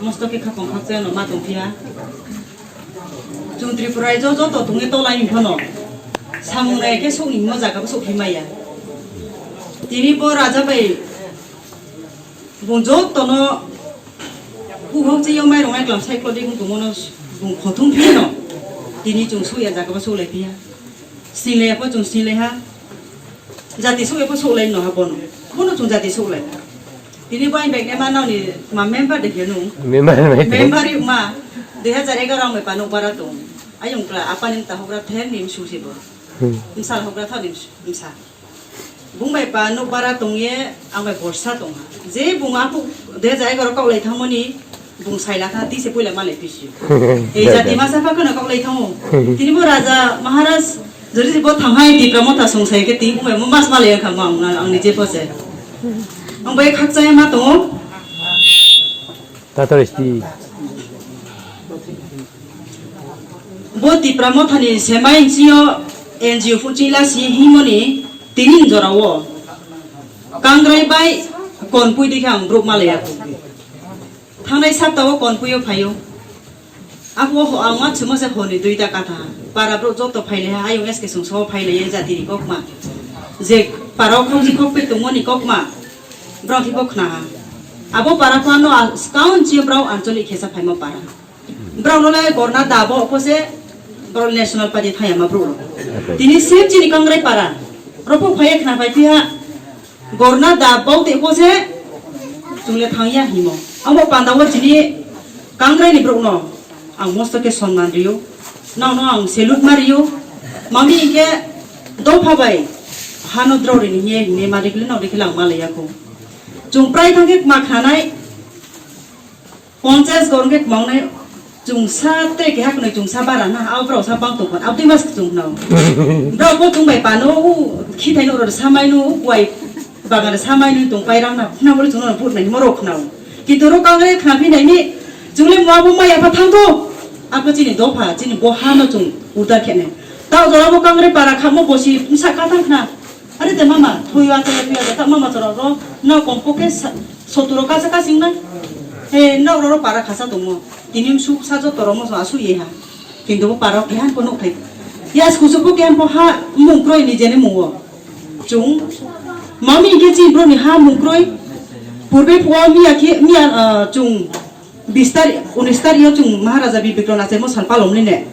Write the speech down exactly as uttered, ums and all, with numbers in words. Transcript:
Mosto khe khakong khakchangno ma tongphiya. Chwng Tripura raijo joto tongwi tolai phano samung nai khe sokni himo jaga bo sokphi maya. Tini bo raja bai bung jotono buhok chiyong mairung eklam saikoldi bung tongmano bung khothung phiyano. Tini chwng sokya jaga bo soklai phiya. Singlai pho chwng singlai ha. Jati sokya pho soklai no ha bono. Bono chwng jati soklai. Tini bo ang bag ne ma nang ni ma member de khe nung. Member mai tong. Member ri ma dui hazar egaroh ang bai pa nuk bara tong. Ayung kla apa ning ta hokra ther ni msu si bo. Hmm. Msal hokra tha ni msa. Bung bai pa nuk bara tong ye ang bai borsa tong ha. Je bung apu dui hazar egaroh kok lai thang mani bung sai la kha tise puila malai pisi. Ei jati masa pha khana kok lai thang o. Tini bo raja maharaj Jori si bo thang hai Tipra Motha song sai khe ti bung bai mo mas malai kha mo ang na ang ni je pho se. Ang bai khakchaya ma tongo. Tatar sti. Bo Tipra Motha ni semai sio N G O phu chila si himoni tini jora o. Kangrai bai konpui dikha ang brouh malai ya. Thangnai sapta o konpui o phaio. Abo ho ang uansukma se hor ni duita katha. Para brouh joto phailaiha, ayung S K songso phailaiya jati ni kokma. Je para o khokchi khokpe tongmani kokma, brao thibo khnaha. Abo para phano a-, kaun chi brao anchalik khesa phaima para. Brao no lai gorna dabo pose brao national party thayama brouh rok. Tini same chini kangrai para. Ropo phaiya khna phai phiya. Gorna da bau te bo se chungle thangya himo. Amo panda o chini kangrai ni brouh no ang mosto khe sonman rio. Nang no ang salute ma rio. Mami ke dopha bai hano drori ni ye hine ma dikle no dikle ang malaya ko. Chung prai thang khe ma khanai Ponchas gorong khe kwmangnai chwngsa tei keha kwnwi chwngsa bara na, abo borok sa bang tongkha, abo twi mas chwng nao. Borok bo chwng bai pano, u khithai no rw samai no, u kuai bagan samai no tong pai rang na, khna bole chwng no but nai mo rok khna. Kintu ro kang re khna phi nai ni, chwng le mo abo mai apha thang tho. Abo chini dopha, chini bo ha no chwng udar khe nai. Tao jora bo kang re para kha mo bosi bwsa ka thang khna. Are de mama, thoi wa thoi wa ta mama chora ro, na kom po ke sa, Soturo kasa kasing nai. He, nok roro para khasa tongmo. Tini msu sa joto romo so asu ye ha. Kintu bo para kehan po nok thai. Yas kusu po kehan po ha mung kroi ni jene mungo. Chung. Mami ke chi bro ni ha mung kroi. Purbe po miya ke, miya, ah, chung. Bis tari, unis tari yo chung Maharaja Bibikron achaimo sal palom ni ne.